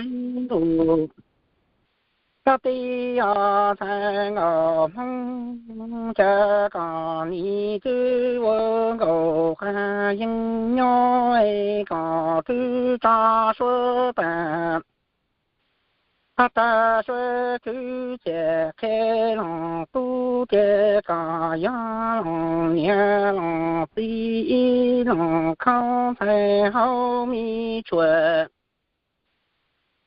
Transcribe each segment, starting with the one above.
ib ntus. Koj tij os ntxhais Nkauj Hmoob, cas koj nim twb ua nkaus qab yeeb nyob es koj twb tso suab tag. Tag suab khwv txias qhia Loos Tub tias koj yog Loos niam Loos txiv ib Loos khaub ntxhais hauv me tshuam.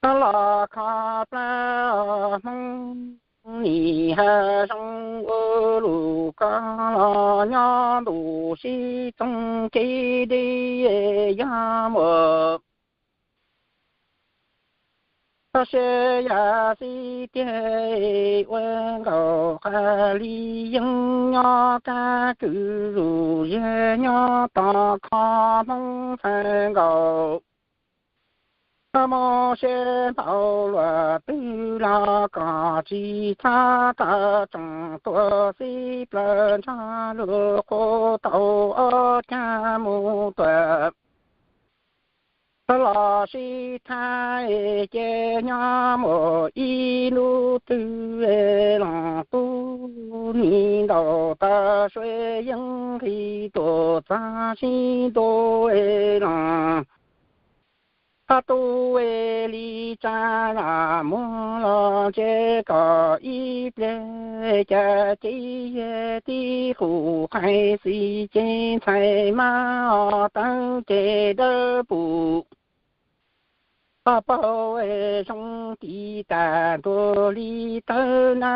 Koj los kho plab Hmoob, nim hav zoov ua lus koj los nyob ntuj sib txoog kev deb yog muaj. Koj siab yam xib tiag ua nkaus qab li yeeb nyob kab kwm zus yag nyob tom kho Hmoob ntxhais Nkauj. Koj muaj siab npaum luaj twg los koj tsis txhob tawm tsoom tuaj xib plaws ntsog lub qub tau ob cag mus tuaj. Los sib tham ces nyob mus ib hnub twg Loos Tub nim ntaus taw suab yeeb nqhis tuaj txog sib ntua Loos Tub li tsa yam muag los ntshe kom ib pliag cas ces yog tib qus qais xis ces ntxhais mab os tawv ces dawb pum. Koj paug zoo tiv tas ntuag li tawv na,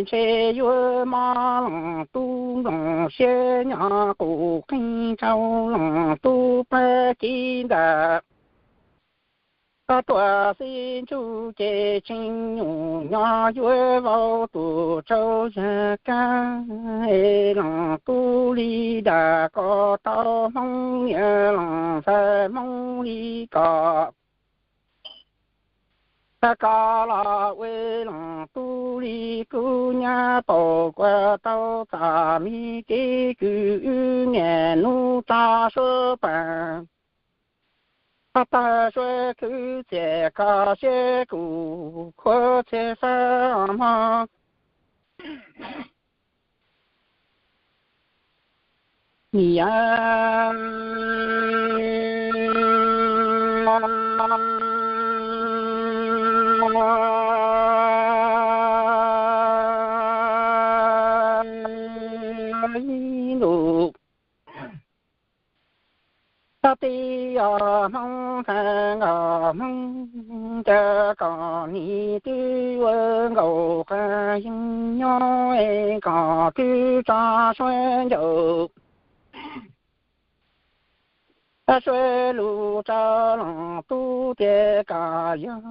ntshe yuav mob Loos Tub nplooj siab nyob qus qeeg rau Loos Tub pab ci ntag. Koj tuaj xib ntsuj ces tseem nyuj nyob yuav vau tus tsaug zag kab. Loos Tub li dag koj tau Hmoob niam Loos ntxhais Hmoob li koj. Koj los ua Loos Tub li kub nyab paum kuas tau txom me kev kwv wb niaj hnub tso suab pag. Koj tawg suab khwv txias koj siab kuv khuav txhia fab mog. Niam lus. Koj tij os Hmoob ntxhais Nkauj Hmoob, cas koj nim twb ua nkaus qab yeeb nyob es koj twb tso suab ncaus. Suab lus rau Loos Tub tias koj yog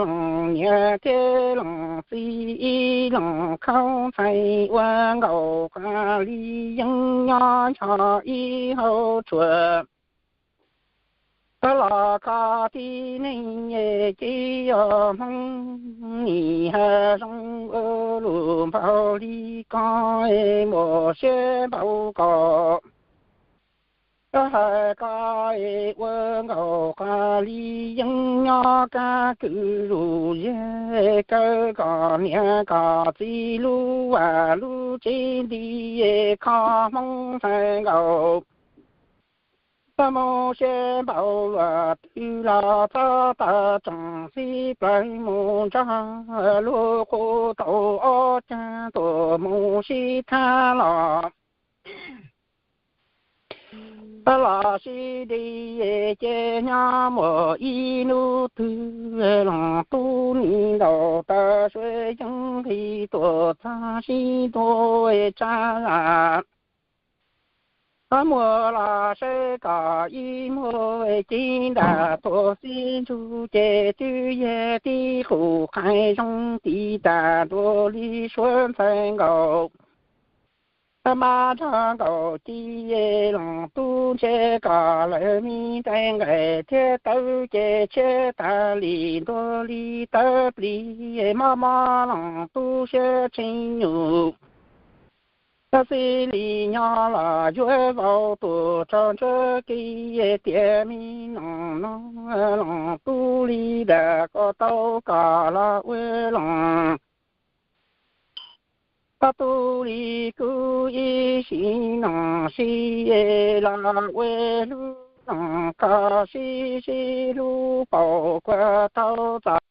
Loos niam thiab Loos txiv ib Loos khaub ntxhais ua nkaus qab li yeeb nyob yog ib hauv tshuam. Koj los kho tib neeg ces yog Hmoob nim hav zoov ua lus npaum li koj muaj siab npaum koj. Koj hais koj ua nkaus qab li yeeb nyob kab kwv zus yag kawg koj niam koj txiv lub vaj lub tsev nti kho Hmoob ntxhais Nkauj. Koj muaj siab npaum luaj twg los txhob tawm tsoom xib plaws mus ntsog lub qub tau ob cag tuaj mus sib tham los. Los sib deb ces nyob mus ib hnub twg Loos Tub nim ntaus taw suab yeeb nqhis tuaj txog sib ntua tsa lam. Koj muaj los saib koj ib muag ci nram tuaj xib ntsuj ces twb yog tib qus qais zoo tiv tas ntua li suab ntxhais Nkauj. Mas nrog Nkauj ci Loos Tub ntshe koj lawv me ntais nqaij thiab tawv ces tshiab tas li ntua li tawv plig mob mob Loos Tub siab tseem nyuj. Xws li nyob los yuav vau tuaj rau ntsab kev tias me noog no, Loos Tub li dag koj tau kom los ua loos. Tub li kuv ib sim noog sib los ua lub noog koj sib sib hlub paum kuv tau txais.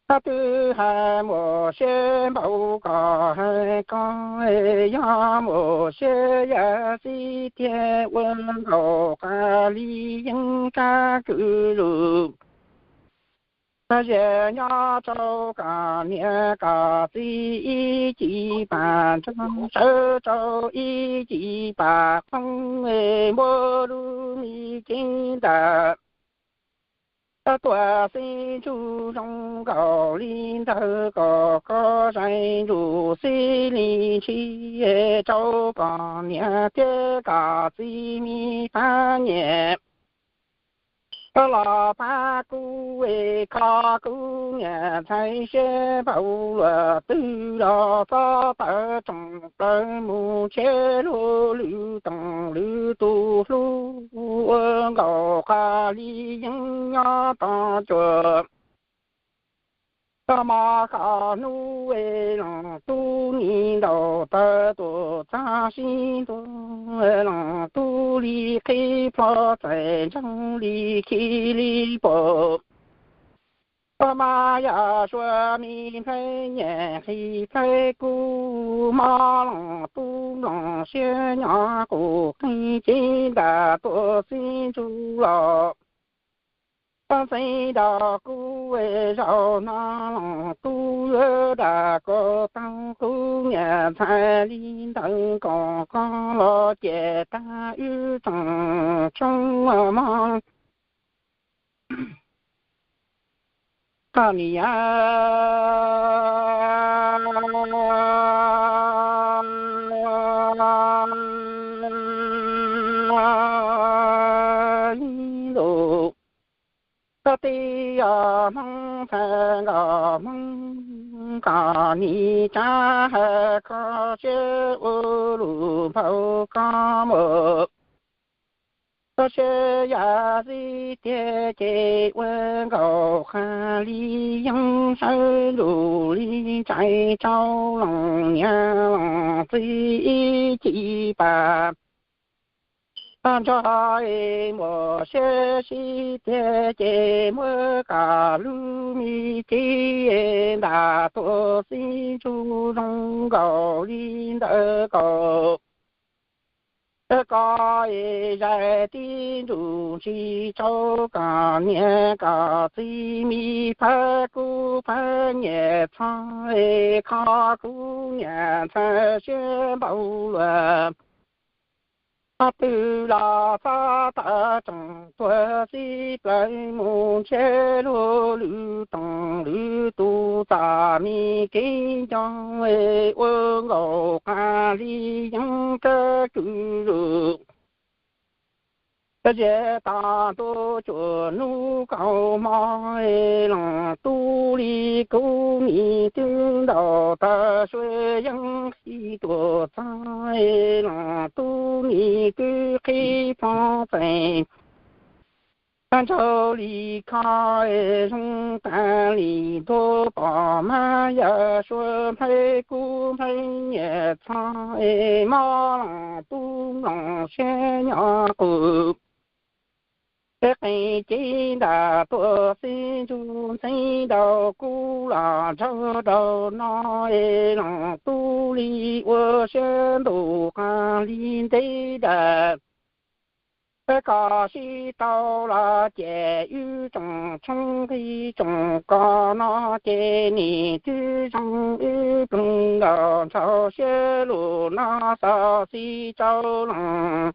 Twb hais muaj siab npaum koj hais koj, yog muaj siab yam xib tiag ua nkaus qas li yeeb kab kwv lug. Tag zia nyob rau koj niam koj txiv ib ci pam nrog sawv rau ib ci pam qoob, muab lub me ceeb ntam tuaj xib ntsuj zoo nkaus li ntawd kom koj zais ntsuj xib li ntshis rau koj niam thiab koj txiv me phab nyem los pab kuv, koj kuv niam ntxhais siab npaum luaj twg los txhob tawm rooj plaws mus ntsib luag lwm toom lwm tus hlub ua nkaus qas li yeeb nyob tog cuam. Tag hmo koj hnub es Loos Tub nim ntaus taw tuaj txog sib ntua, Loos Tub li qhib plho txais ntsoog li khi li pom. Tag hmo yog sua me nplhaib nyem qhib plhaib kub, hmo Loos Tub nplooj siab nyob qus qeej ceeb ntam tuaj xib ntsuj los. Txeev nrog kuv zaum no Loos Tub yuav dag koj tau kuv niam ntxhais li ntawd kom koj los ces tag wb tsoom tshoob mog. Koj niam lus, koj tij yog Hmoob txhais nkauj Hmoob, koj niam tsa hais koj siab ua lus npau koj mus. Koj siab yam xib tiag ces ua nkaus qas li yeeb sawv ntsug li ntsais rau Loos niam Loos txiv ib ci pam. Nrog muaj siab sib tiag ces muab koj lub me ceeb ntam tuaj xib ntsuj zoo nkaus li ntawd kom koj zais tib ntsuj ntsis rau koj niam koj txiv me phab kub phab nyem txhob kho kuv niam ntxhais siab npaum luaj twg los txhob tawm rooj tuaj xib plaws mus ntsib luag lwm toom lwm tus txoj me kev nco ua nkaus qas li yeeb kab kwv lug. Zia tog ntuj cuaj nub kaum hmo, Loos Tub li kuv nim twb ntaus taw sua yeeb qhib tuaj txog, Loos Tub nim twb qhib plho txais ntsug li kho zoo tas li ntuj pom mas yog sua nplhaib kub nplhaib nyem txhob mob Loos Tub nplooj siab nyob qus Peb qee cev nram tuaj xib ntsug ntxeev rau kub los ntsawg rau no es Loos Tub li ua siab ntuj qag li ntev dam. Peb koj sib tau los ces wb tsoom tshoob nqi tsoom koj no ces nim twb zoo wb ploog nkaus ntshaus siab lus no xov xij rau Loos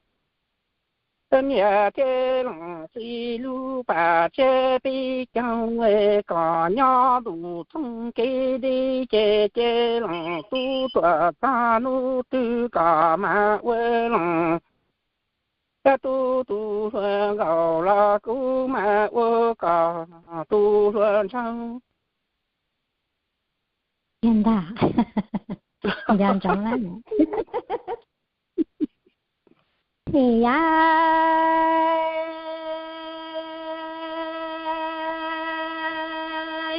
niam thiab Loos txiv lub pam tseb pib caug kom nyob ntuj thooj kev deb ces ces Loos Tub tuam txog hnub twg kom mam ua Loos Tub tus hluas nkaus los kuv mam ua kom tus hluas ntshaus. Yog ntag, nco ntsoov lawm. Nim yog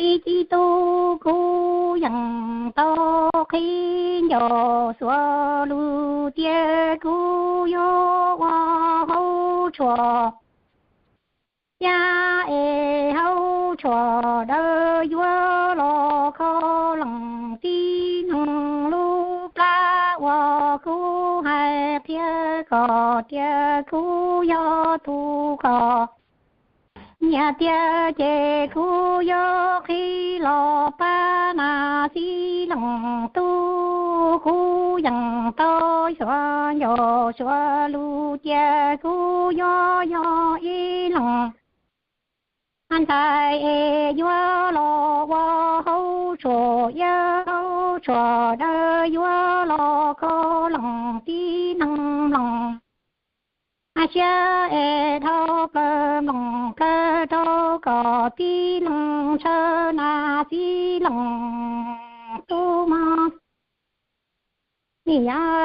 ib txiv tub kuv yeej tau qhib ncaus xuav lus tias kuv yuav ua hauv tshuaj, yam es hauv tshuaj dawb yuav los kho Loos tib neeg lub plab uas kuv hais qhia kom tias kuv yog tus koj nyiam tiag ces kuv yuav qhib los pab na. Txiv Loos Tub, kuv yeej tau xuav ncaus xuav lus tias kuv yuav yog ib leeg ntxhais es yuav los ua hauv tshuaj, yam hauv tshuaj dawb yuav los kho Loos tib neeg mloog siab es dhau plaws mloog plaws rau kom tib leeg ntshaw na. Txiv Loos Tub mog, nim yog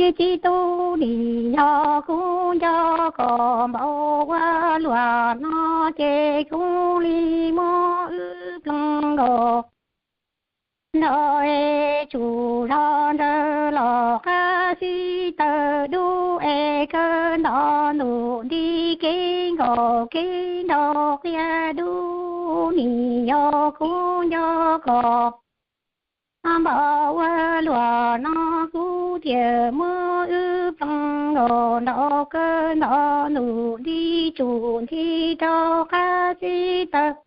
ib txiv tub, nim yog kuv nco kom npaum ua luaj no ces kuv li muab wb ploog nkaus nrau es tsum zog ntsawg los qab xib taws dub es kawg nto ntuj nti kev nkaus kev nrau qia dub. Nim yog kuv nco kom npaum ua luaj no kuv thiaj muab wb ploog nkaus nrau kawg nto ntuj nti tsum nti rau qab xib taws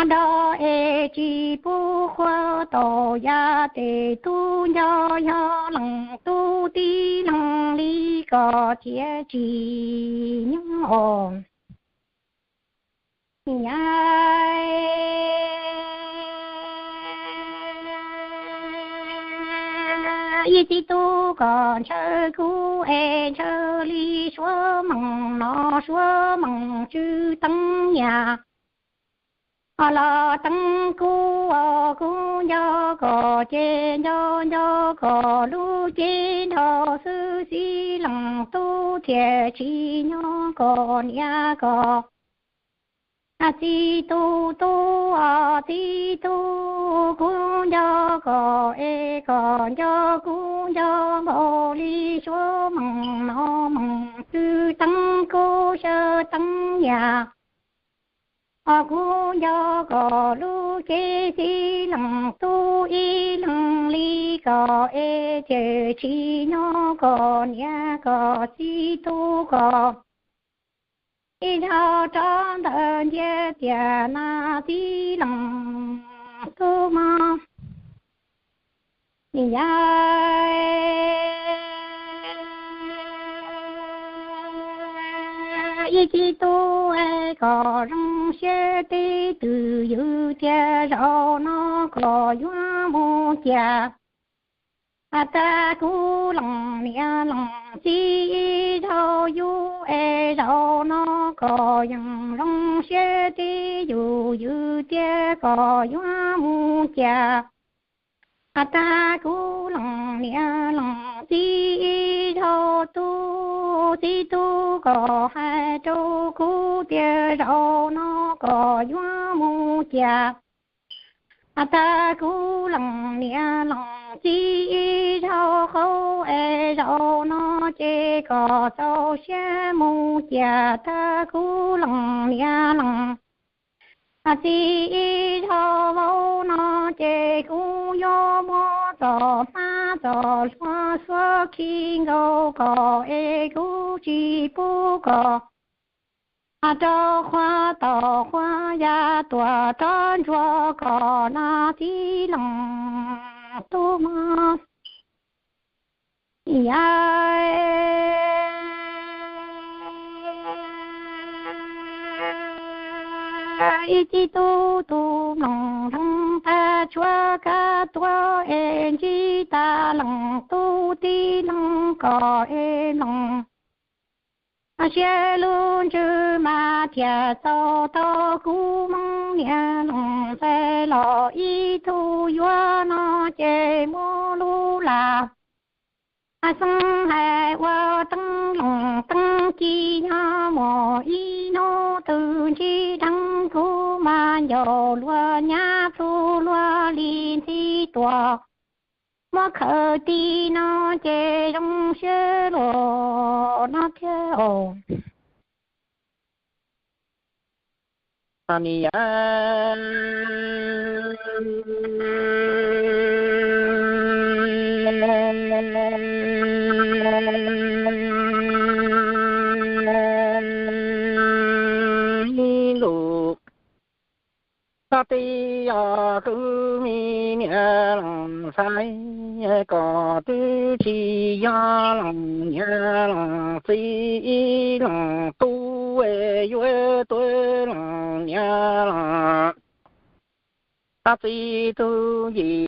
nrau es tsis pub qhuav tau yav tes tub nco yog Loos Tub tib leeg li kom thiaj tsis nyob os. Ib txiv tub, koj ntshaw kuv es ntshaw li suab meej no suab meej tsw teeb yam los teeb kuv os. Kuv nco koj ces nco nco koj lub cev nrau xwb, xib Loos Tub thiaj tsis nyob koj niam koj txiv tub tub os. Txiv tub, kuv nco koj es koj nco kuv nco npaum li suab meej no meej tsw teeb kuv saw teeb yam os. Kuv nco koj lub cev, xib Loos Tub, ib leeg li koj es thiaj tsis nyob koj niam koj txiv tub koj ib zaug rov ntawd ntsia tiag na, xib Loos Tub mog. Yog ib txiv tub es koj zoo siab tib tug, yus tias zaum no koj yuav mus cas tag kuv leej niam leej txiv ib zaug yus es zaum no koj yeej zoo siab tib yus, yus tias koj yuav mus cas tag kuv leej niam leej txiv ib zaug. Tub txiv tub, koj hais rau kuv tias zaum no koj yuav mus cas tag kuv leej niam leej Txiv ib zaug qaub es zaum no ces kom txaus siab mus cia tag kuv lees niam lees. Txiv ib zaug vau no ces kuv yuav muab txom hmab txom hlua suab khi nkaus kom es kuv tsis pub kom rau qhua tom qhua ya tuam rov ntsuag kom no txiv lees tub mog. Yam ib txiv tub tus mloog leej tag tshuav kab tuag es ntsib tas lees tub txiv lees kom es lees siab lub ntsws mas thiaj txaus tau kuv Hmoob niam lees ntxhais los ib tug yuav no ces muab lub lam xeeb hais ua teeb lees teeb ci nyob mus ib hnub twg ntsib dheev kuv mas ncaus luag nyab plhu luag li ntxhi tuam. Muab khaws ti no ces zoo siab luag no thiab. Niam lus, koj twb yog kuv me niam lees ntxhais, koj twb tsis yog lees niam lees txiv, lees tub yuav tuav lees niam lees txiv tug yim.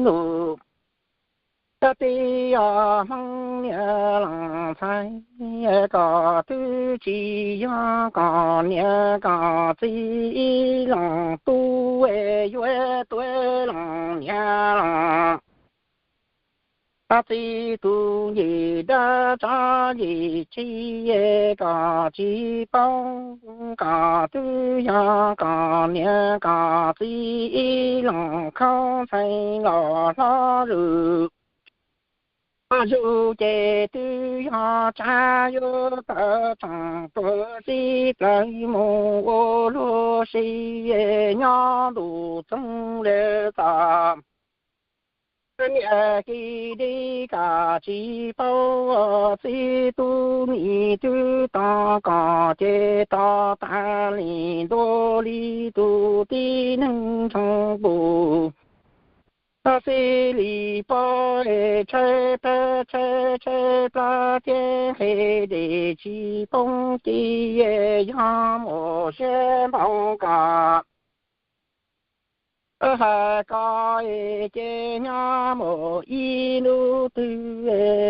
Lus, koj twb yog Hmoob niam lees ntxhais, koj twb tsis yog koj niam koj txiv, lees tub yuav tuav lees niam lees txiv tug yim dab tso yim tsi, koj tsis paub, koj twb yog koj niam koj txiv ib leeg khaub ntxhee los hlob zus. Hlob zus ces twb yog tshav yuav tawm tsoom tuag txij plawv mus ua luag si nyob ntuj txoov lawm txom. Niam hli dib koj tsis paub, txiv tub nim twb tos koj ces tos tas li ntua li tus tib neeg ntsoov pum. Xib li pob tshaib plab tshaib tshaib plab thiab nqhis dej tsis poob ci, yog muaj siab npaum koj Hais koj es ces nyob mus ib hnub twg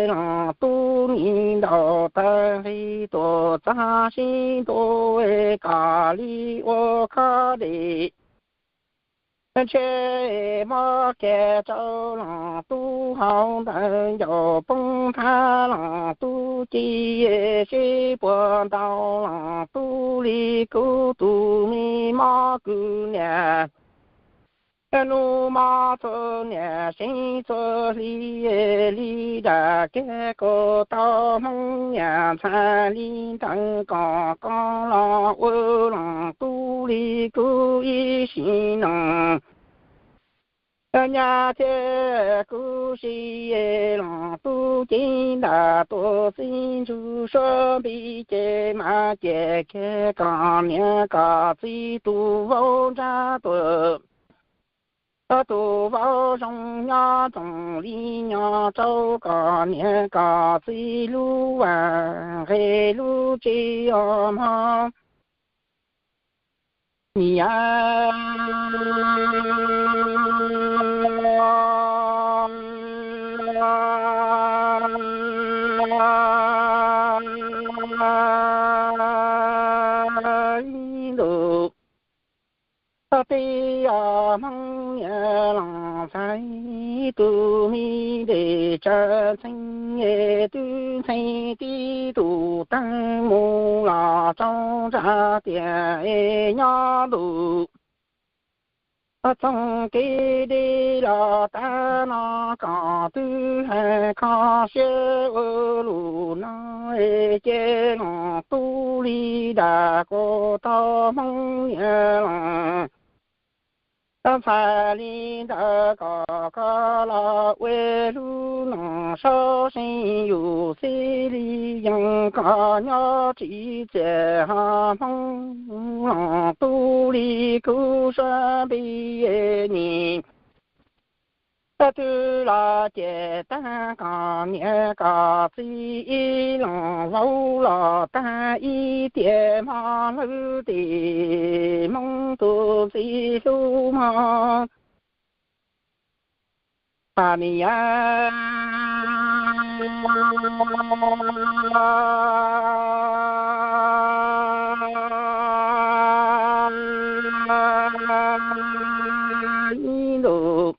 los tub nim ntaus tag nqi tuaj txog sib ntua kom li ua khob dej. Ntshe mob kiag rau los tub hauv ntawd ncaus poob thab los tub ci sib puag ntau los tub li kub tus me mob kwv niam. Hnub mob txhua niam seeb txhua hli li dam kiag kuv tau hmoob niam ntxhais li ntawd kom koj los ua los tub li kub ib sim no. Nyab thiab kuv si los tub ceev ntam tuaj txij ntug suab npib ces mas ces kiag kom niam kom txiv tus vauv nrab tuaj. Tus vauv zoo nyob tsoom li nyob rau kom niam kom txiv lub vas nqe lub tsev os mog. Niam ntuj, tij os Hmoob niam los ntxhais tus me dej tsaws ntxhee, twb ntxhee tib tug teeb mus los rau nram tiaj es nyob ntuj. Txoog kev deb los tag no kom twb hais kho siab ua lus no es ces los tub li dam kuv tau Hmoob niam los ntxhais li ntawd kom koj los ua lub no sob seej yus xib li yees kom nyob tsis txias ho Hmoob los tub li kub suab npib nim. Twb los ces tag kom niam kom txiv ib los vauv los tag ib tiam hmo lawm tes Hmoob tus txiv hlub mog. Niam ntuj,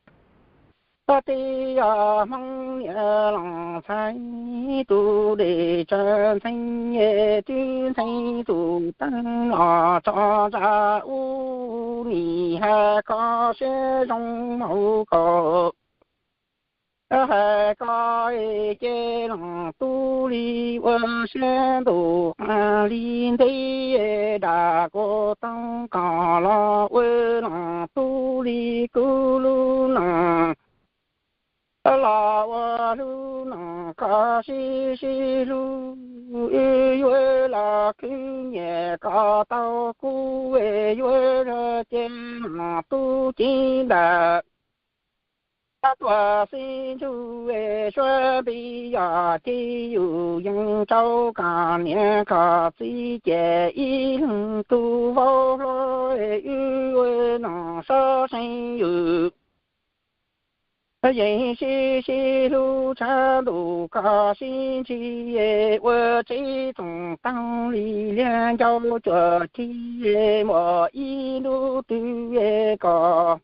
tij os Hmoob niam los ntxhais tus dej tsaws ntxhee, twb ntxhee tus teeb los tso nram ub nim hais kho siab zoo maum kaum. Hais koj ces los tub li ua siab ntuj qas li ntev dam kuv tau kom los ua los tub li kub lub no los ua lub no koj sib sib hlub, wb yuav los khwv nyiam kom tau kub, yuav los ces los tub ceev ntam. Tab tuaj xib ntsug suab npib yog ces yus yees rau kom niam kom txiv ces ib leeg tus vauv hlob wb ua no sob seej yus yeej sib sib hlub tshaj ntuj koj sib ntsib ua tsev txoos taug li liag ncauj cuag ci muaj ib hnub twg kom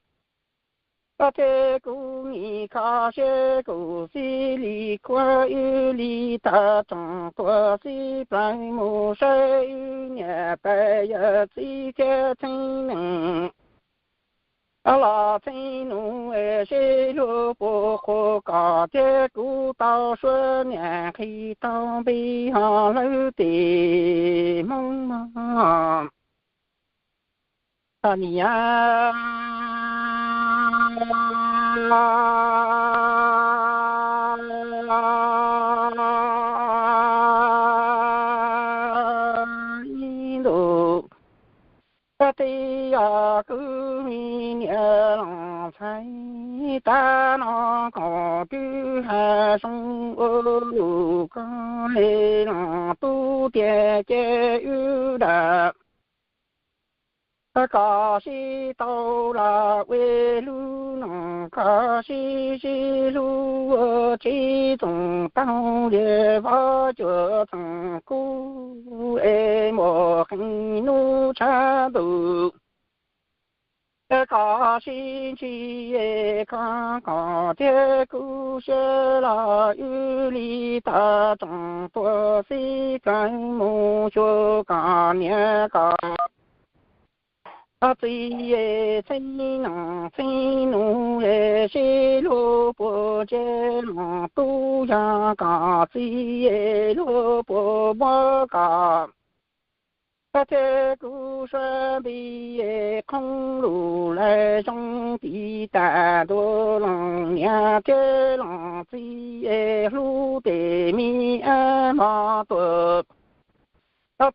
koj thiab kuv nim kho siab kuv xib li khuab wb li tag tsoom tuaj xib plaws mus saib wb niam tais yawm txiv thiab txheeb nees los txheeb nus seb luag puas qhuas kom thiab kuv tau suab niam nqhis tau npe ho lawv tes Hmoob mog. Niam ntuj, tij os kwv niam los ntxhais, tag no kom twb hais zoo ua lus koj li los tub tiag ces wb dam Koj sib tau los ua lub neej koj sib sib hlub, ua tsis txoos taug li Vab Cuam Txoos kub es muaj qee hnub tshav ntuj. Koj sib ntsib koj kom tiag kuv siab los wb li tau tsoom tuaj xib keeb mus xyuas koj niam koj txiv, txheeb neej txheeb nus, sib hlub puas tsev los tub yog koj txiv, hlub puas muab koj thiab kuv suab nti, qhoob lus lawm zoo tiv tas ntua los niam thiab los txiv, hlub tes me ab mos tuaj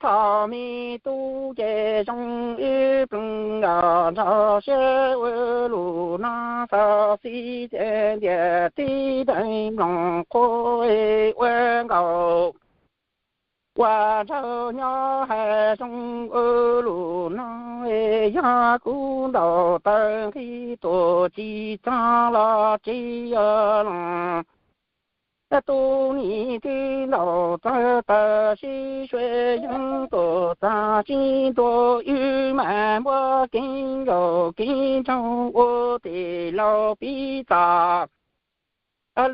thov me tub ces zoo ib pleeg nkaus nrog siab ua lus no xav xib tias ntiaj teb deev mloog qhuav ua nkaus. Ua nraug nyob hais zoo ua lus no, yog kuv ntaus taw nqi tuaj tsis txog los tsis yog los. Tus nim twb ntaus txawg taw sib sua yeeb tuaj txog tsis ntua, wb mam muab kev nkaus kev nraug ua tes laus pib txog.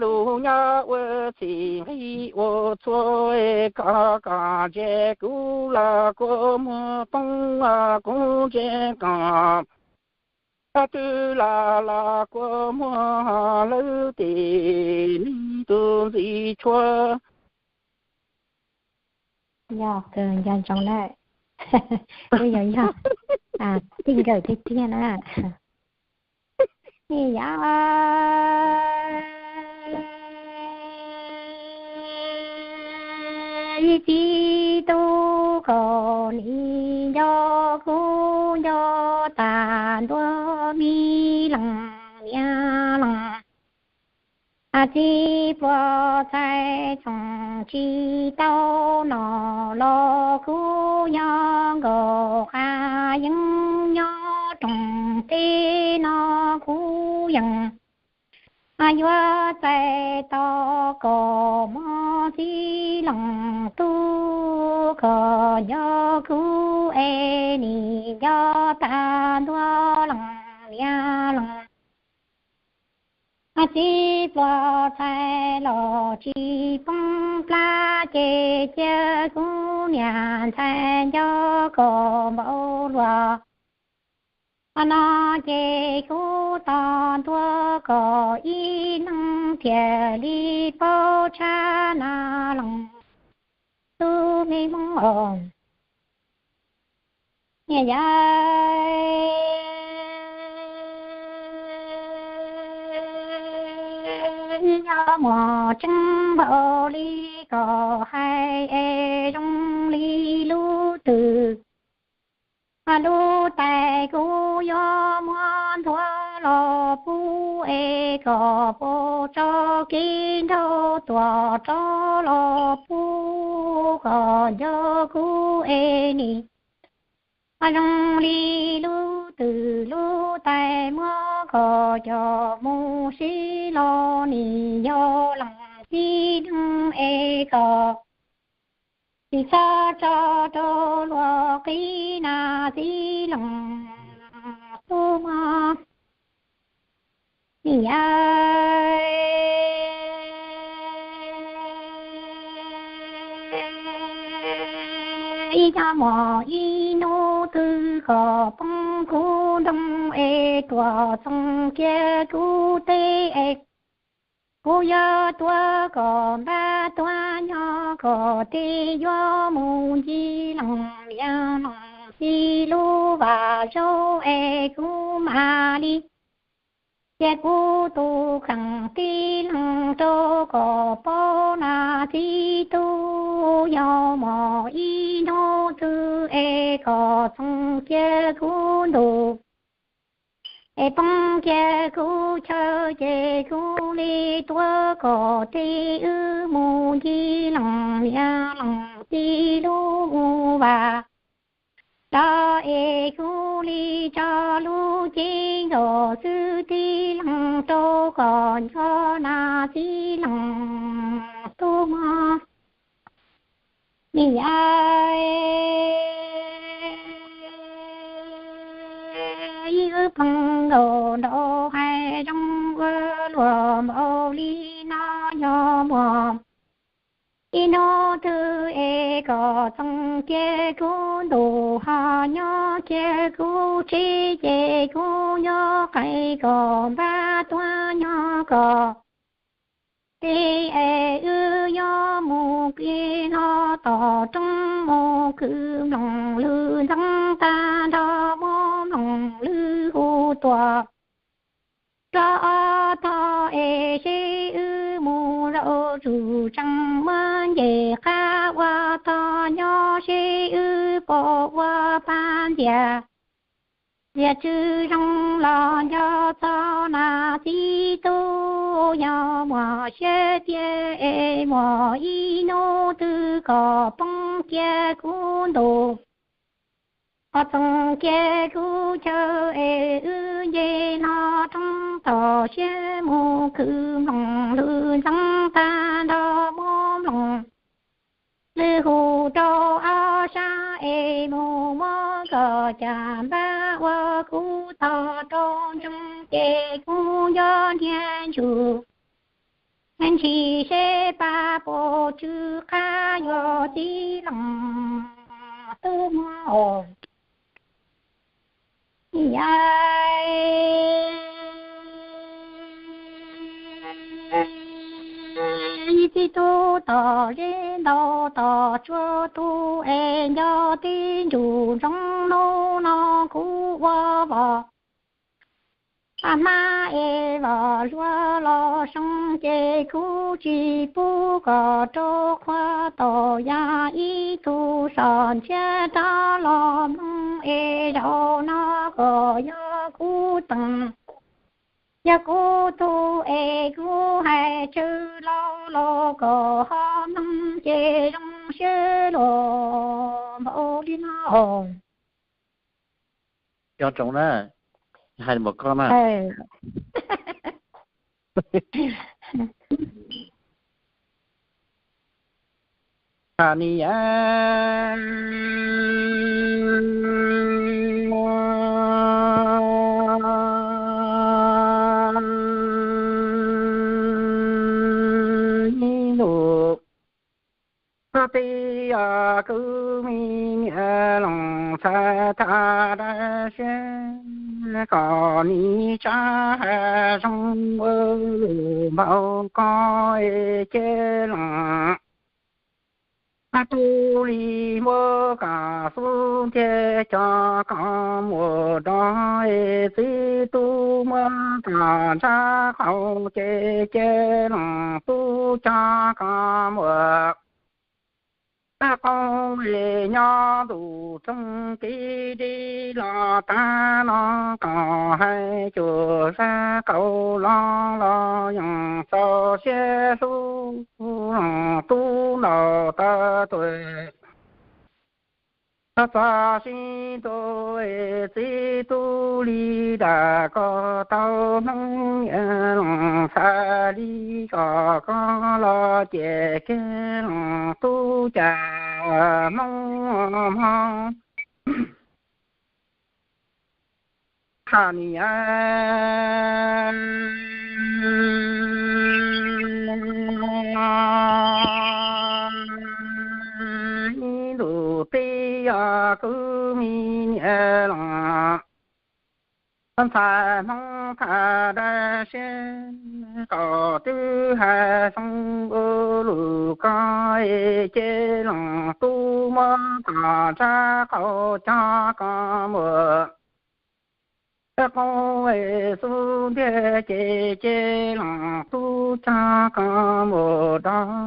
Lus nyob ua txhim nqi ua txhua, koj kom ntsia kuv los kua muag poob, kuv ntsia koj twb los los kua muag lawm tim li tus ntxim tshuav. Yog kawg nco ntsoov na, kuj yog yog tij nkawm tiag tiag na. Yog ib txiv tub kom nim nco kuv nco tas ntua, me leej niam leej txiv pluag txhais txhoom tsis tau no los kuv yog nkaus qab yeeb nyob rooj teb no kuv yeej yuav txais tau kom muaj txiv leej tub kom nco kuv es nim nco tas ntua leej niam leej txiv pluag txhais los tsis poob plab ces cia kuv niam ntxhais nco kom npaum luaj. No ces kuv tos ntua kom ib leeg thiaj li paub tshaj na leej tub me Hmoob os. Yog nyob muaj tseeb npaum li koj hais es zoo li lub twg, lub tais kuv yuav muab nthuav los pub es kom puas tso kev nraug tuaj rov los pub kom nco kuv es nim zoo li lub twg, lub tais muab koj coj mus sib los nim yog leej txiv neej es koj tsis txhob tso rau luag qhib na txiv leej tub mog. Yog ib hnub muaj ib hnub twg koj poob kuv ntoo es tuaj txoov kiag kuv teb es kuv yuav tuav koj npab tuav nyob koj teb, yuav mus ncig leej niam leej txiv lub vaj zaub es kuv mam li cia kuv tus kheej tib leeg rau koj paub na txiv tub. Yog muaj ib hnub twg es koj txoov kiag kuv ntuj es poob kiag kuv chaw ces kuv li tuav koj teb wb mus ncig leej niam leej txiv lub vaj los es kuv li tso lub cev nkaus xwb tib leeg rau kom nco nas txib leej tub muab nim a ib wb pheej nkaus nraud hais zoo ua luag npaum li no yog muaj ib hnub twg es kom txoos kiag kuv ntuj ho nyob kiag kuv tsev ces kuv yuav qhia kom npab tuaj nyob kom tij es wb yuav mus pib hlo tom roob mus khwv mloog lwm ntxeev tag nrho muab mloog lwm hu tuaj rau ob tog es seb wb mus zaum zuj tsees muab nce qab ua tog nyob seb wb puas ua pab ntxias ntxias tswv zoo los nco txog nas txib tub yog muaj siab tiag es muaj ib hnub twg kom poob kiag kuv ntuj ho txoos kiag kuv chaw es wb nce hlo roob tom siab mus khwv mloog lwm ntxeev tag nrho muab mloog lwm hu rau ob sab es mus muab kom cas npab ua kuv tog rau ntsoov ces kuv yuav nrhiav ntsug ntshis seb pab puas tsw qab yuav txib leej tub muab ib txib tub tom zeb ntau tom tsuag tub es nco tib ntsug ntsoov hnub no kuv ua vos hmab es vos hluav los soo ces kuv tsis pub kom rau qhua tau yam ib tug soj ntxhiab rov los mloog es zaum no kom yog kuv teem yog kuv tug es kuv hais tsawg los los kom ho mloog ces zoo siab luag npaum li no. Cov tsoom na, hais npaum koj na. Tha ni a ib ntus txog ti os kwv mi niam loos txhais tha dab siab kom nim tsa ha zoo ua lus npaum koj es cia loos tub li muab kom xub ntiag coj kom mus dov es txib tub muab kom ntsab qau ces cia loos tub coj kom mus qau es nyob ntuj txoog kev dib los tag no kom hais cuag zaj qau los los yeej txaus siab hlub loos tub ntaus taw tuam txog sib ntua es txib tub li dag kom tau hmoob niam loos txhais li kom koj los ces kiag loos tub cas hmoob hmoob tha ni a ib ntus tib os kwv mi niam loos ntxhais hmoob tha dab siab kom twb hais xoo ua lus koj es cia loos tub muab kom ntsab qau coj kom mus qau es xub ntiag ces cia loos tub coj kom mus dov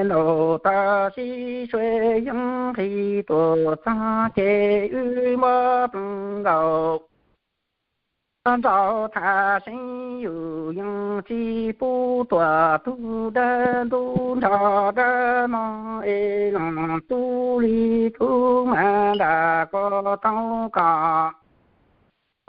ntaus taw sib suav yeeb nqhis tuam txog ces wb muab ploov nkaus nraud tham seev yus yeej tsis pub tuam tug dawb ntub nrog dawb hmo es loos tub li tub mas nram ko taub kom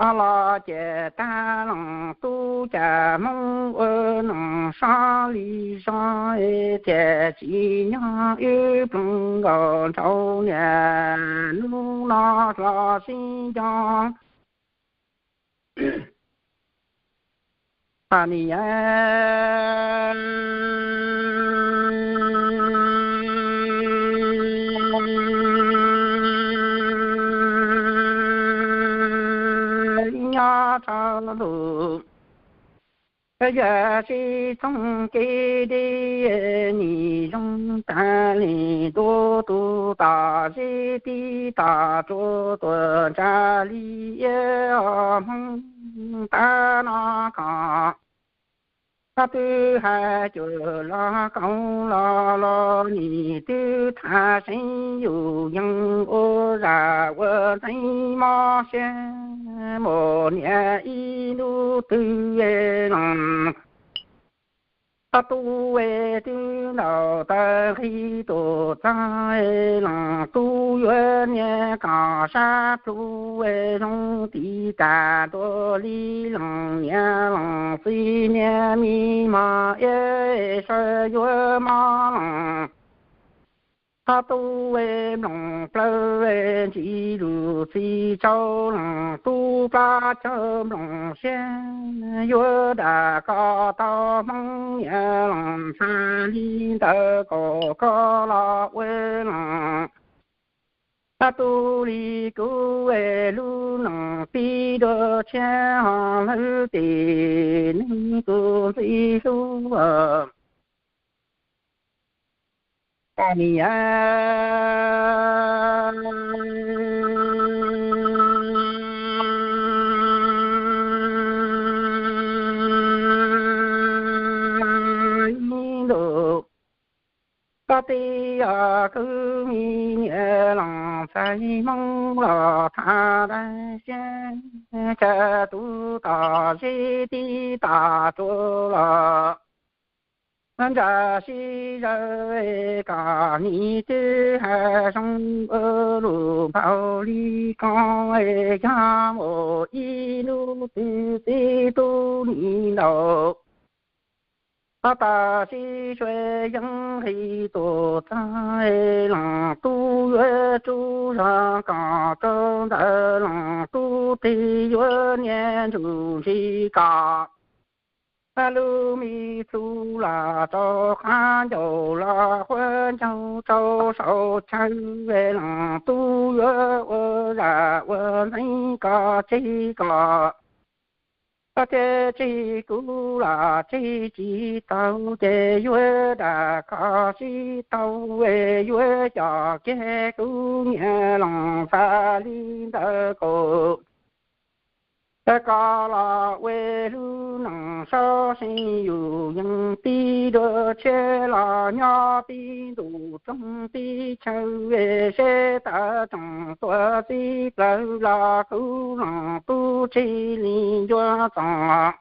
Ob los ces tag los tub cas Hmoob ua noj sab li zog, thiaj tsis nyob ib ploog nkaus ntshaus niam hnub no los sib nco. Pab niam nyob rau lus, yog sib txoog kev deb, nim zoo tag li ntuj tus tom zeb tib tom tsuas tuaj ntsa li iab Hmoob tab no kom. Koj twb hais cuag los koom los los nim twb tham seev yus yees ua zam ua ntxeev mob siab mus niam ib hnub twg los. Ob tub twb ntaus taw nqhis tus txaj los tub yuav niam kom sab plhu zoo tiv tas ntua li los niam los txiv niam me mos iab sawv yuav mob los. Ob tub mloog plaws ntsis lus txiv tsaus los tub plab caug mloog siab yuav dam koj tau Hmoob niam los txhaj li ntawd kom koj los ua los. Ob tub li kuv lub neej pib dua tshiab ho lawv tim neeg tus ntxim hlub. Pab niam ib ntus, koj tij os kwv me niam los txais Hmoob los tham dais siab, cas tus tom zeb tib tom tsuas los ntsa sib zaws kom nim twb hais zoo ua lus npaum li ko, yog mus ib hnub twg txiv tub nim ntaus. Ob tag sib sua yeeb nqhis tus txaj los tub yuav tsub zog kom rau ntawd los tub tig yuav niam ntsug ntsis kom lub me txuj los rau qab ncaus los huab ncaug rau saum chaw los tub yuav ua zam ua ntxeev kom tseg kom. Koj thiaj tseg kuv los tseg tsis tau ces yuav dam koj sib tau, yuav coj kiag kuv niam los xav li ntawd kaus. Koj los ua lub neej sab seb yus yeej tib dua tshiab los nyob tib ntus rooj tib chaw, seb tawm tsoom tuaj txib plawg los kuv los tub tseg li ncua txog.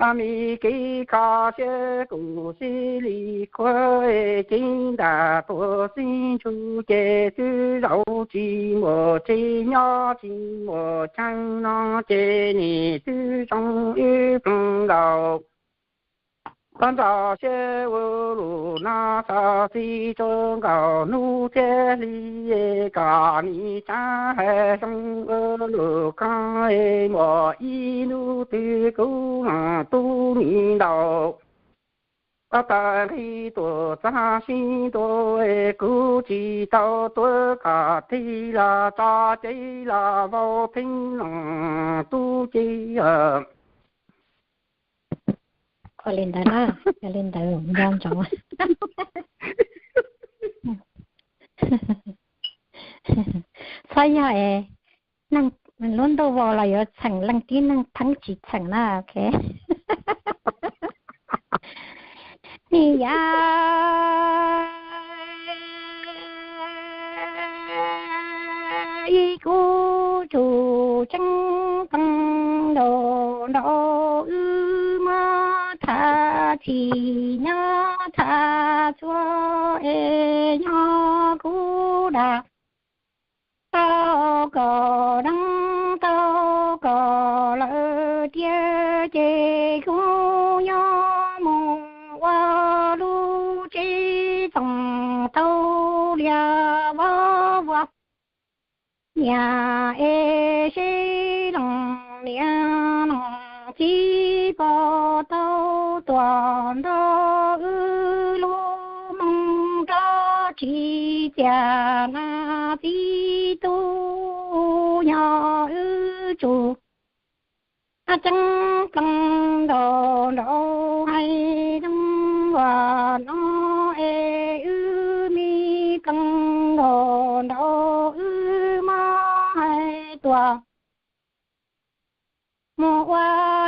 Ob me kev kho siab kuv xib li khuab, cev ntam tuaj xib ntsuj ces twb zaum tsis muaj tsev nyob tsis muaj chaw no ces nim twb zoo ib ploog nkaus. Koj nrog siab ua lus no xav txij tsuas nkaus hnub thiab hli, kom nim tsab hais zoo ua lus koj, muaj ib hnub twg kuv los tub nim ntaus. Koj tawm nqhis tuaj txog sib ntua, kuv tsis tau tuav kom tig los tso cev los vau pheej los tub ces. Ua li ntawd na, ua li ntawd nco ntsoov. Txhob yog es neeg lub ntuj vau los yuav txheem, leej tib neeg pheej tsis txheem na, ok. Nim yav ib kuv tsum tseeb qees nraum nraum wb muab tham txim nyob tham txhua es nyob kuv dag tau kom deev tau liab vov vua, niam es seb leej niam leej txiv puas tau tuaj nrog wb lub moo rov tsim txiaj na txiv tub, yog wb tsuas ceeb plees nraum nraum hais zoo ua no es wb me plees nraum nraum wb muab hais tuaj mus ua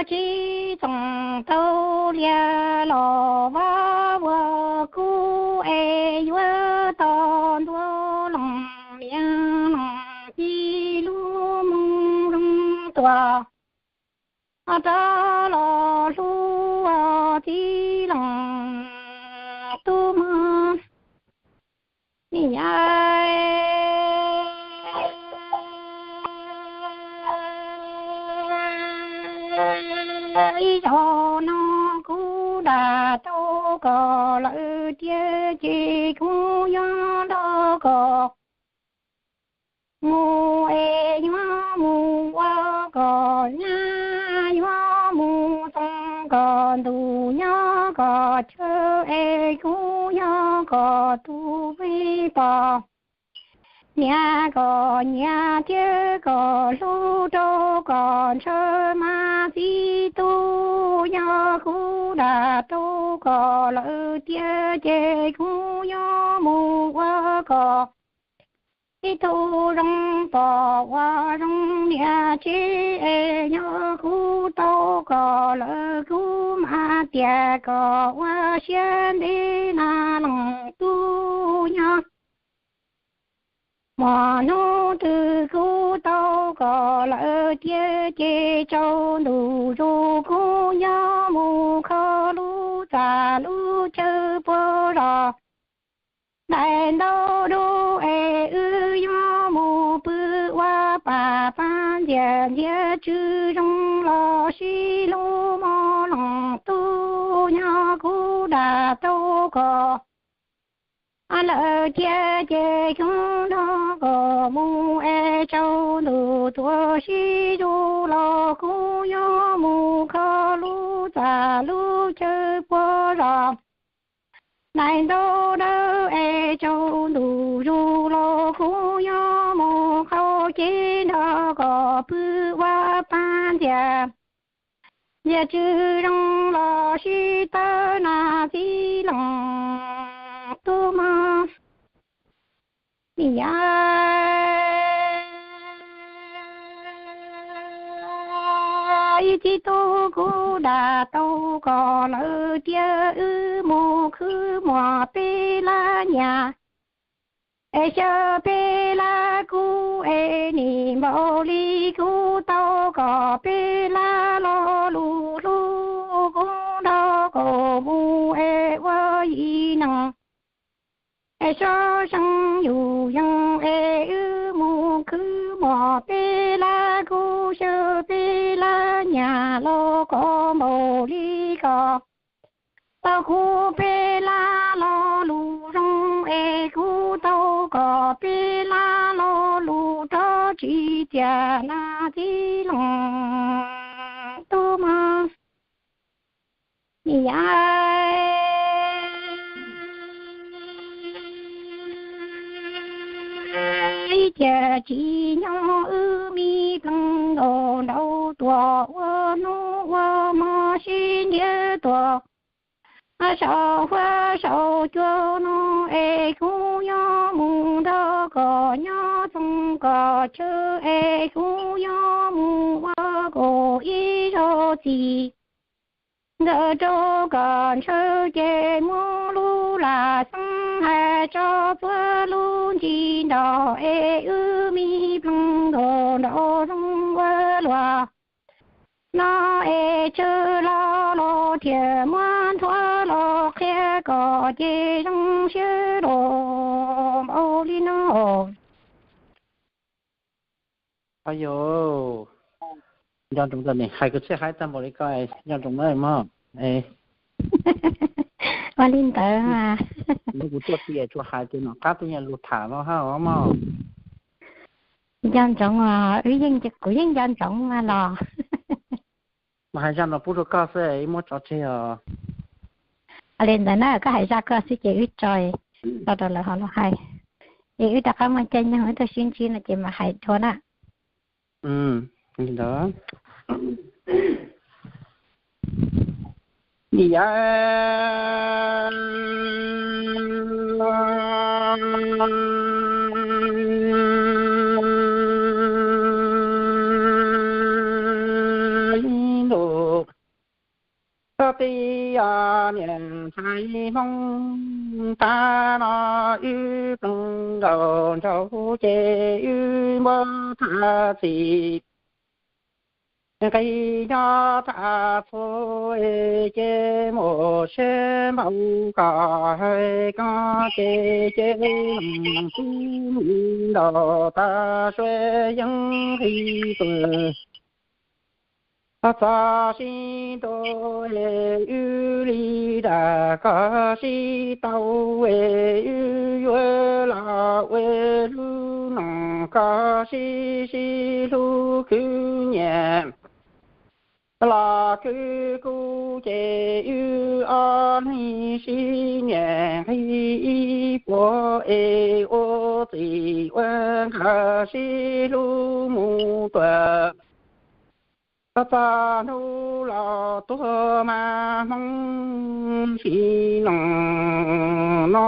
tsis txoos tau liag los vov vua kub es yuav tau ntua leej niam leej txiv lub moo zoo tuaj rov los hlub txiv leej tub mog. Nim yav ib zaug no kuv dam tau koj lawm tiag ces kuv yuav nrog koj mus es yuav mus ua koj nyab, yuav mus txoos koj ntuj nyob koj chaw es kuv yog koj tus me pog. Niam koj nyiam thiab koj hlub rau koj ntshaw mas txiv tub, yog kuv dam tau koj lawm tiag ces kuv yuav mus ua koj ib tug zoo pog ua zoo niam tsev es yog kuv tau koj lawm kuv mam tias koj ua siab ntev na leej tub nyob. Muaj hnub twg kuv tau koj lawm tiag ces tsaus ntuj zus kuv yuav mus kho lub txaj lub chaw puag zos. Daim ntaub dub es wb yuav mus pw ua pam pab ntxias ntxias tswv zoo los sis lub mos leej tub, yog kuv dam tau koj lawm tiag ces kuv nrog koj mus es tsaus ntuj tuaj sib zug los kuv yuav mus kho lub txaj lub chaw puag zos. Daim ntaub dawb es tsaus ntuj zus los kuv yuav mus qhau ces nrog koj pw ua pab ntxias ntxias tswv zoo los sib tawb na txiv leej tub mog. Nim yav ib txiv tub kuv dam tau koj lawm tiag wb mus khwv muag peb lab nyas es xyaw peb lab kub es nim npaum li kuv tau koj peb lab lo lus hlub kuv nrog koj mus es ua yim neeg es sab seej yus yees es wb mus khwv muag peb lab kub xyaw peb lab nyas los koj npaum li koj tau kuv peb lab lo lus zoo es kuv tau koj peb lab lo lus rov tsim txiaj na txiv leej tub mog. Nim yav ib ciag tsim nyog wb me plees nkaus nraud tuaj ua hnub ua hmo sib ntiav tuaj saum huab saum cua no es kuv yuav mus nrog koj nyob txoos koj chaw es kuv yuav mus ua koj ib zaug txiv nkawm rau koj ntshaw ces muab lub lam xeeb hais tso txhua lub ncig nrog es wb me plees nkaus nraud zoo ua luaj no es tsawg los los thiaj muab nthuav los qhia koj ces zoo siab los npaum li no. Yog, nco ntsoov tau ne, hais kwv txhiaj haib tag npaum li ko, nco ntsoov na mog. Ua li ntawd mas. Kuv tuaj tias tsuas hais tias nom qab tej nyuag lus tham no hab os mog. Nco ntsoov os, wb yeej, kuv yeej nco ntsoov mas los. Mas hais zaj no pub rau koj xwb, wb muab tso tseg os. Li ntawd na, koj hais zaj koj xwb ces wb tso, tso rau lawv ho los hais. Es wb rov qab muaj caij nyoog wb tuaj sib ntsib no ces mam hais dua na. Li ntawd. Yam ntuj, tij niam ntxhais Hmoob tag no, wb ploog nkaus nraug ces wb npawg thaj txim nqi nyob thaj txhua, ces mus sib npaug kom hais koj ces ces tub ntaus tag sua yeeb nqi tuag. Txog sib ntua wb li dag koj sib tau, wb yuav los ua lub no koj sib sib hlub khwv nyiam. Los khwv kuv ces wb ob leeg sib nyiam nqi ib puas es ua txij ua nkawm sib hlub mus tuag. Txog hnub los tuag mas Hmoob sib no no.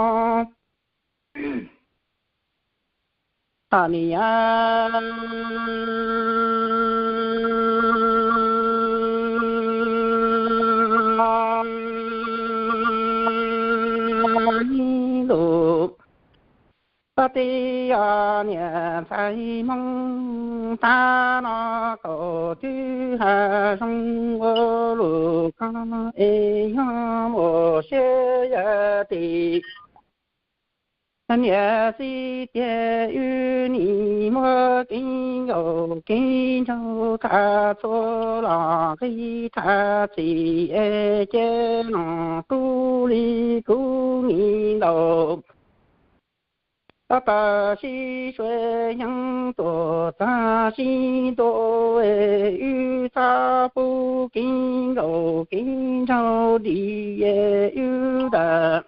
Nim lus tij niam ntxhais Hmoob tag no, kaum twb has zoo ua lus koj es yog mus siab yam tim niam txiv tiag, wb nim muab kev nkaum kev nraug tham txhua los nqi thaj txim es ces no tub li kuv nim ntaus. Tau tawm sib sua yeeb tuag txog sib ntua, wb txhob pub kev nkaum kev nraug dim wb tawm.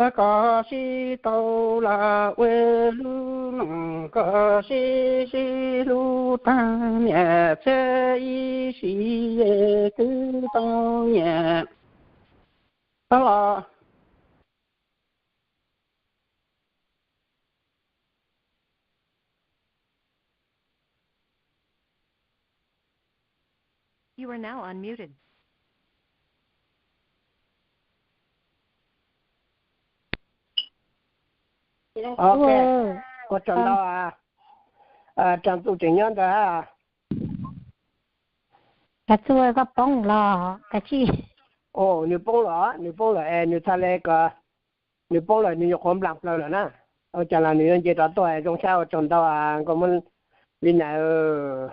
Koj sib tau los ua lub no koj sib sib hlub tag niam txiv ib sim kwv tau nyiam los. Ua tsaug ntau, Tsav Txuj tseem nyob ntawd. Tsav Txuj koj poob los kav tsij. Nws poob los, nws poob lawm es nws txhaj le ko, nws poob lawm nws nyuam qhuav nplas plaws lawm na. Ua cas los nws yuav nce rov tuaj, zoo sab ua tsaug ntau nkauj Hmoob Lis Nais.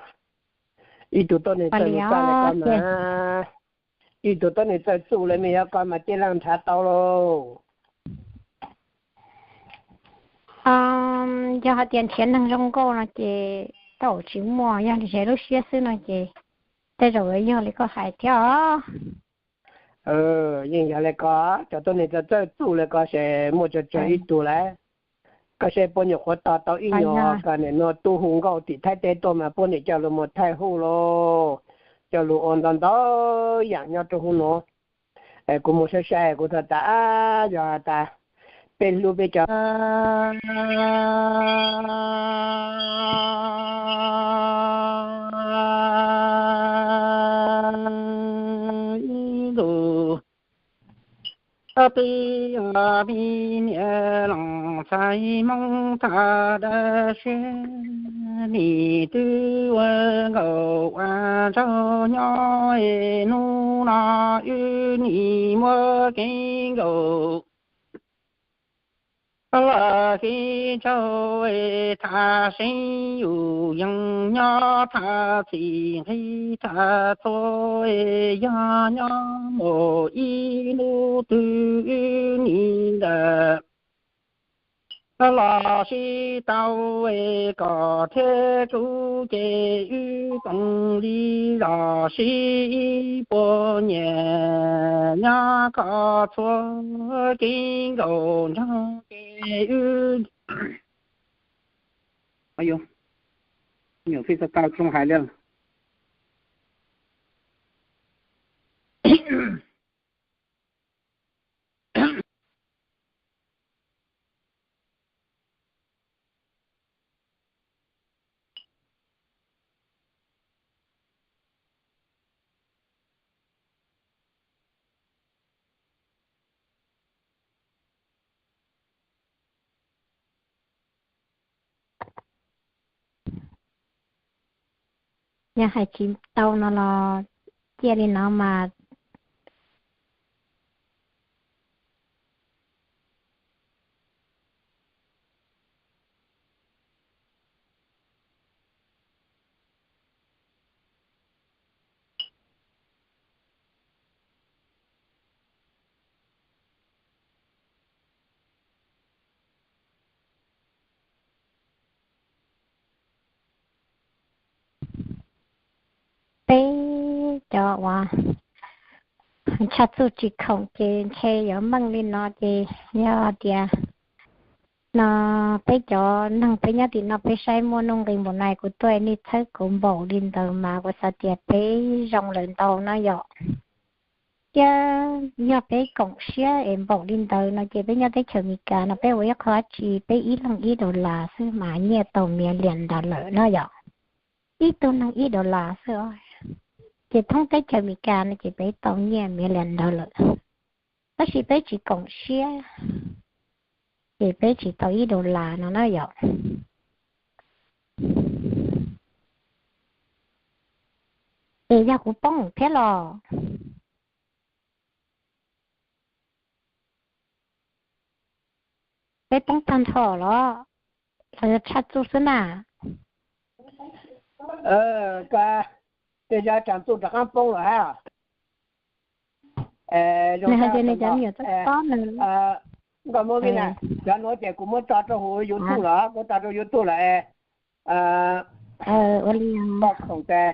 Ib tug tuab neeg txawj txuj le ko mas, ib tug tuab neeg txawj txuj le mej yuav ko mas cej leej nrhav tau lauj. Yog hais tias nrhiav neeg zoo nkauj no ces tau tsis muaj, yog nrhiav lub siab xwb no ces tej zaum yuav yog li koj hais thiab os. Yeej yog li ko, cov tuab neeg txawj txuj le ko ces muaj tsawg tsawg ib tug lawm. Koj saib puab nyuam qhuav tos tau ib nyuag ko nim no tub hu nkauj tim Thaib teb tuaj mas puab nim coj lug mus thaij hu lauj, coj lug ua ntau ntau yaam nyob rua huv nuav. Kuv mus saib saib kuv txhaj tas, yog has tas peb hlub peb cov ib lug tij, me niam laus ntxhais Hmoob tag dab tsi, nim twb ua nkauj ua nraug nyob es hnub no wb nim muab kev nkaum los kev nraug es tham seev yus yeej nyob tham txim nqi tham txhua es yog nyob mus ib hnub twg ntawd los sib tau es kom thiab kuv ces wb koom li los sib ib puas nyiam nyob koj txhua kev nkaus nrog ces wb Ua, nyuam fij tau tau tsooj hais li. Yog hais tsis tau no los cia li no mas. Peb cov uas tshaj txuj tsis khoom ces ntshe yuav meej li no ces yog tias no peb cov neeg peb nyob tim no peb saib muaj nuj nqis npaum no kuv tuaj nej txhawb kuv npaum li ntawd mas kuv xav tias peb zoo lawm ntau no yom. Thiab yog peb koom siab es npaum li ntawd no ces peb nyob teb chaws Amelikas no peb ua ib qho dab tsi peb ib leeg ib dollar xwb mas nyiaj tau million dollar no yom. Ib tug neeg ib dollar xwb, ces thoob teb chaws Amelikas no ces peb tau nyiaj million dollar lawm. Tab sis peb tsis koom siab, ces peb tsis tau ib dollar no na yom. Es yog kuv poob thiab los? Peb poob tag nrho los? Los yog tshaj txuj xwb na? Tej zaum tshaj txuj rov qab poob lawm hab. Nws hais tias nws cov me nyuam txob txob nws, nkauj Hmoob Vij na, cov nuav ces kuv muab tso rau huv YouTube lawm, kuv tso rau YouTube lawm. Ua li koj khoom tes